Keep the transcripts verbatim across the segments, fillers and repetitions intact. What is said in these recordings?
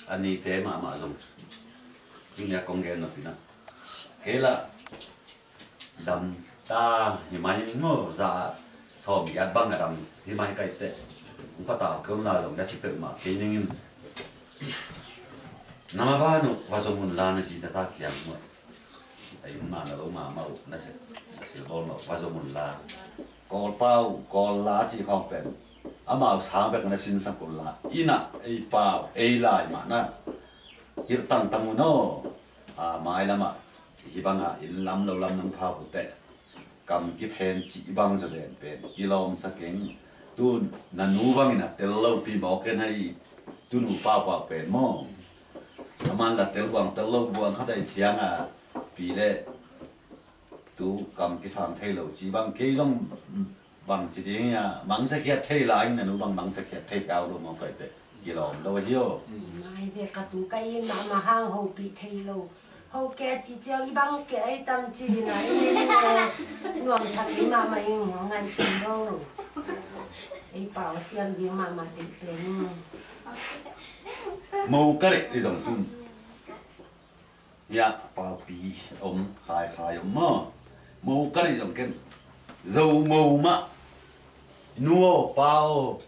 A nite mahmah zong, tuni a kong gen nop in ah, kei lah dam ta hi mah in maw, za sawm giat bang a dam hi mah hi ka hih teh, hong patau kei un la zong na si peuhmah kei ning in. Na maban uh va zom un la, na zi na ta kiang maw, a inn mah na lo mahmah uh, na silbawl mah uh va zom un la. Kawlpa uh, Kawl la a cih khawng pen amau sang bek na sinsak un la, inn ah ei pa uh, ei lai mah na hilh tangtang un aw. A, mailam ah hih bang a inn lam lo lam nang phak uh teh, kam kiphen cih bang zawzen pen kilawmsak ing. Tu na nu bangin a tel lopi mawk ken, hei, tu nu paupau pen maw, a man la tel buang, tel lo buang khat ahih ciang a, pi le tu kam kisang thei lo cih bang, kei zong bang ci ding a, mangsa khiat thei lai, na nu bang mangsa khiat thei kau lo mawk ka hih teh, kilawm lo hi aw. Mai ve, ka tu ka inn mahmah hang hopih thei lo. Ho kei a ci ciang i bang kei a hi tam ci na, i ning nuamsak i mahmah ing, ngaihsun lo. Ei pau a siam ding mahmah deih pen. Mo ka reh i zong tun. Hiah paupi om, khaikhai om maw. Mo ka reh i zong ken. Zo mo mah. Nu aw, pa aw,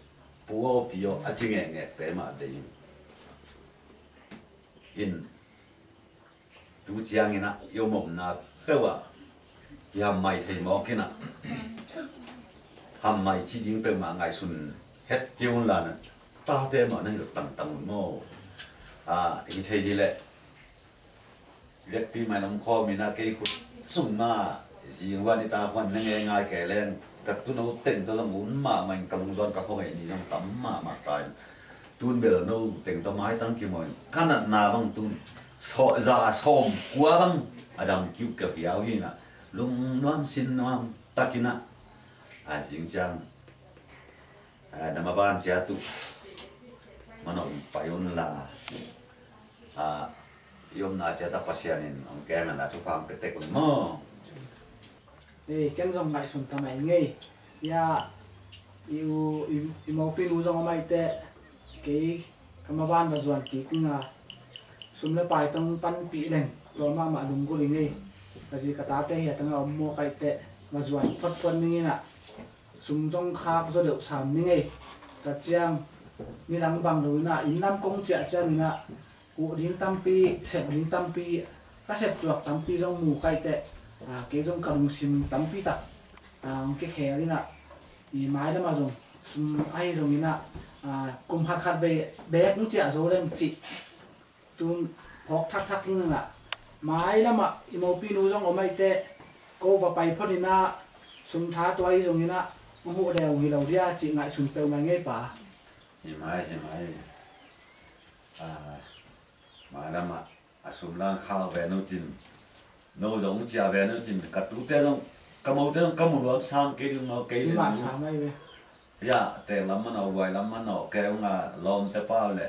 pu aw, pi aw, a ci ngekngekte mah deih in. In, tu ciangin ah i om omna peuh ah kihammai thei mawk in ah, hammai ci ding peuhmah ngaihsun het kei un la, na tate mah na hilh tangtang un maw. A, hi thei hi leh, vekpi mah in om khawm in ah, kei khut sung mah zing huan i ta huan na ngei ngai kei leng, ka tuuno teng tawh zong un mahmah in, ka lungzuan ka khuangaih ni zong tam mahmah ta in, tun bel no teng tawh maitang kimawh in, ka natna bang tun za sawm kua bang a dam kiuhkeuh hiau hi in ah, lungnuam sinnuam takin ah, a zing ciang, a, na maban ciat uh manawh pai un la, a, i omna ciat ah Pasian in hong kem hen la, thupha hong pia tek un maw. Ei, ken zong ngaihsun ta mai ngei. Ia, i u, i, i mopinu zong a maite, kei ka maban va zuan kik ning a, sum le pai tawh panpih leng lawm mahmah lunggulh i ngei. Ka zi ka tate hi a tangah om maw ka hih teh, va zuan photphot ning in ah, sum zong khak zaw deuh sam ning ei. Tua ciang nidang bang lo in ah, inn lam kong ciah ciangin ah, kuh ding tampi, sep ding tampi, ka sep tuak tampi zong mu ka hih teh, a, kei zong ka lungsim tampi tak, a, hong kikhel in ah, i mailam ah zong, sum ahi zongin ah, a, kum khatkhat vei beek hong ciah zo leng cih tun phawk thakthak in ah, mailam ah i mopinu zong om ahih teh, ko va pai phot in ah, sum tha tua ahi zongin ah, hong huh deuh hi lo dia cih ngaihsun peuhmah i ngei pa. Hi mai, hi mai. A, mailam ah a sum lang khak ve no cin, no zong hong ciah ve no cin, ka tute zong, ka mote zong ka mu luam sam kei ding maw, kei ding maw. Sam ahi ve. Ia, teng lam manawh, buai lam manawh, kei hong a lawmte pau le,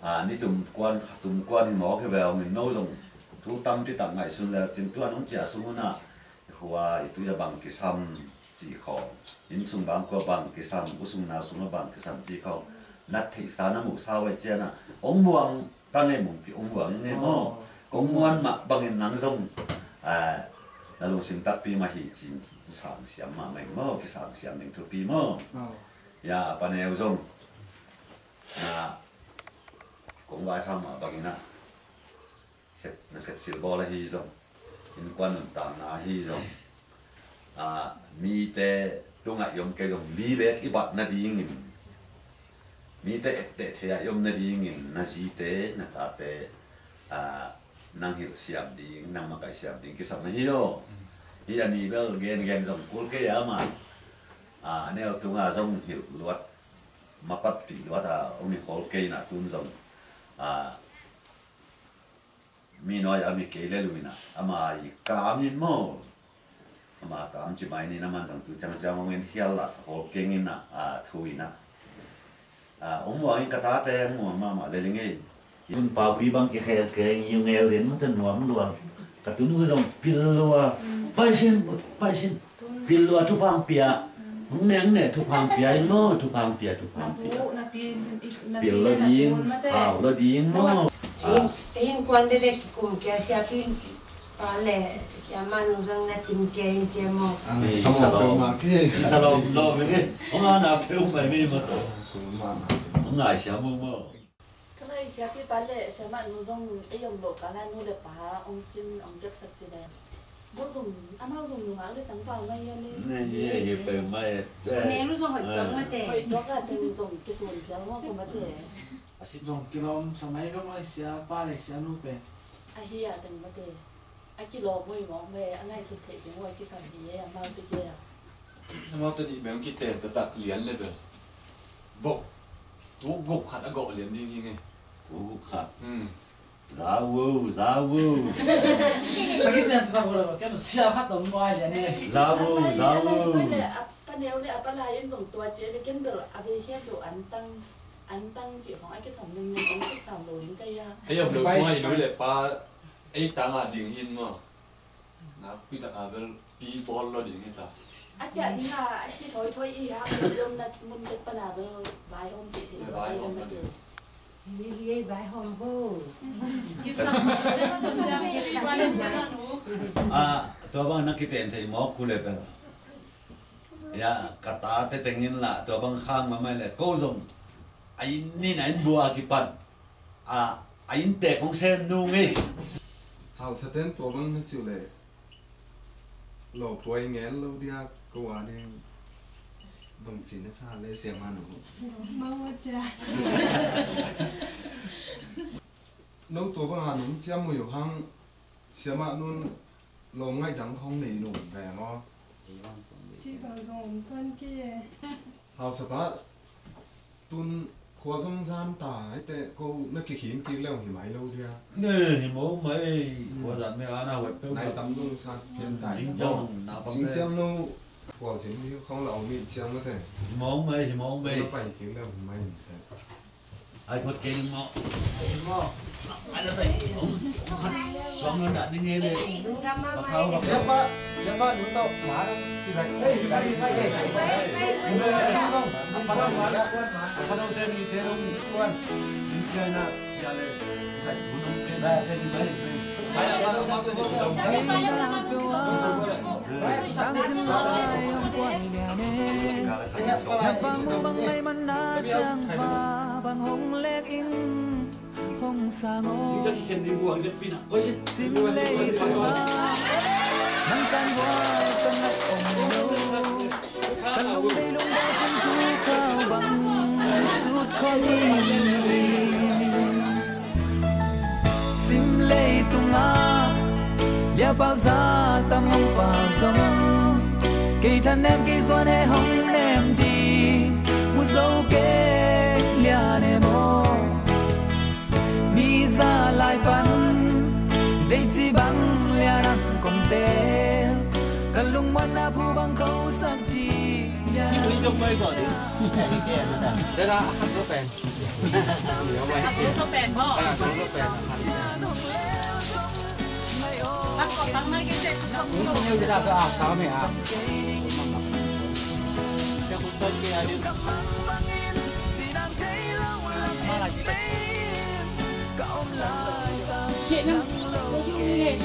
a, ni tum kuan, kha tum kuan hi mawk hi ve hong in, no zong thu tampi tak ngaihsun le cin, tuan hong ciah sung un ah, i khua i tui a bang kisam cih khawng, inn sung bang khua bang kisam, u sung nau sung a bang kisam cih khawng, na theihsa na muhsa uh ahih ciangin ah, hong muang ta ngei, mungpi hong muang ngei maw. Kong muan mah bangin nang zong, a, na lungsim takpi mah hi ci-in sang siam mahmah ing maw, kisang siam ding thupi maw. Ia, a paneu zong, na kong vaikhak mah bangin ah, sep, na sep silbawl ahi zong, innkuan nuntakna ahi zong, a, mite tungah i om kei zong, mi beek i bat nadingin, mite etteh thei-ah i om nadingin, na zite, na tate, a, nang hilh siam ding, nang makaih siam ding kisam na hi aw. Hih a ni bel gengen zong kul kei a, ama, a, a neu tunga zong hilh luat, mapatpih luat a om hi khawl kei in ah, tun zong, a, mi nuai a mi kei le lu in ah, ama i kam in maw. Ama kam ci mai ni, na man zong tu ciang ciang hong en hial lah sa khawl keng in ah, a, thu in ah. A, hong muang in ka tate hong muang mahmah le ling ei. Hun paupi bang kikhel keng i ngeu zen mah teh nuam lua. Ka tunu zong pil lua. Paisin, paisin. Pil lua thupha hong pia. Hong neng ne, thupha pia in maw, thupha pia, thupha pia. Pil lo ding, pau lo ding maw. Innkuan veve kikum kei a, siapi pa le siamah nu zong na cim kei in ci maw. Salom, salom, salom. Hong a na peuh mai mi maw tawh. Hong ngai siam uh maw. Ka lai siapipa le siamah nu zong ei om loh kala nu le pa hong cin, hong kepsak cin e. No zong, amau zong nungak le tangval mai a ni. Nei hi, hi peuh mai e. Ne lu zong hoih tuak mate. Hoih tuak a teng zong kisuan pial mawk mate. A si zong kilawm sa mai lo mai siapa le sianu pen. A hi a teng mate. A kilawm uh hi mawk mate, a ngaihsut theih ding uh a kisam hi e, amau te kia. Amau te nih beng kiten taktak lian le bel. Vok. Tu guk khat a gawh lian ding hi nge. Tu guk khat. Hmm. Za wu, za wu. Bagi tian tu tak wu lo, kan sia khat tu muai lian e. Za wu, za wu. Pa neu le a pa lai in zong tua cia le ken bel a ve hiam tu antang, antang ci khong a kisam ning ning kong sik sam lo ding ka ya. Ei om lo suai nu le pa ei tang a ding hin maw. Nakpi tak a bel pi bawl lo ding hi ta. A ciah ding a, a kithawi thawi i hak i lomna mun tek pan a bel vaihawm pi thei. Vaihawm lo ding. Hi, hi, vaihawm ho. Ah, tua bang na kiten thei mawk ku le bel. Ya, ka tate tengin la, tua bang khang mamai le, ko zong. A inn nin a inn bua kipan. A, a inntek hong sem nu ngei. Hausa ten tua bang na ciu le. Lo puai ngen lo dia ko a ding. Bang ci na sa le siamah nu. Mang wa cia. No tua bang a nung ciam mu yo hang. Siamah nun lawm ngaih dang hong nei nung dai ang aw. Ci bang zong om tuan ki e. Hausapa tun khua zong zan ta eite ko na kikhin kik leng hi mai lo dia. Ne hi mo mai khua zan me ana wet pe nai tam lung san pian tai. Jingciang na pang te. Jingciang no khua zin hi khong la om i ciang mate. Hi mo mai, hi mo mai. Na pai kik leng hi mai te. Ai phot kei ning maw. Ai la sai. Suang ngan dah ning ngei le. Bakau bakau. Siapa, siapa nu tau marang kisai. Apa dong, apa dong teni terung kuan. Sia na sia le kisai gunung teni teni mai. Sim leitungah liapau za tam hong pa zong kei thanem kei zuan he hong nem ding mu zo kei lian e maw. Mi za lai pan dei ci bang lian ang kong tel ka lungmuanna phu bang ko sak ding. Ni hui zong mai ko ding. Dada a khat ko pen. A kong sa pen maw? A kong sa pen. Tang ko tang mai ke se. Ni sung yau jada ka a sa me a. Shit, nang. Ko ju ni ngai.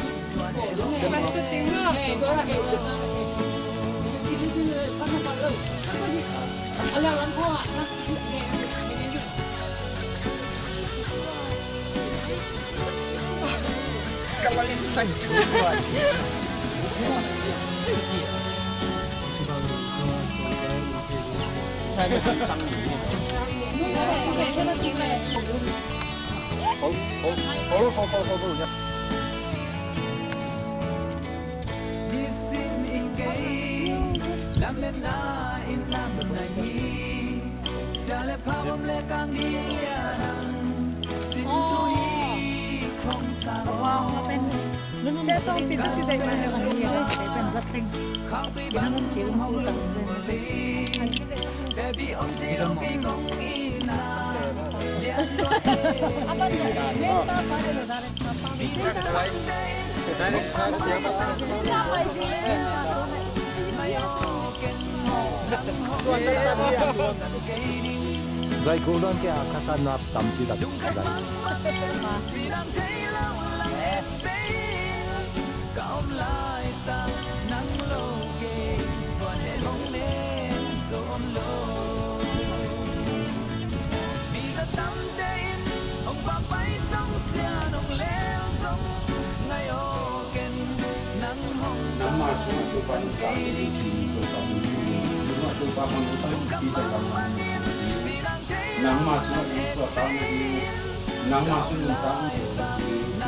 Nisim in kei lametna in lam na hi. Sia le pha bom le kang hi lian ang. Sim thu hi khong sa. Sia tong pi tu si dai ma ne. Khang tui bang hong le. Baby om te lo kei kong ina. Zai ko luan ke a khasan na tampi tak zai. Nangmah sungah Topa nuntakna ding, Topa nuntakna ding, Topa nuntakna ding, nangmah sungah Topa nuntakna ding, nangmah sungah nuntakna ding,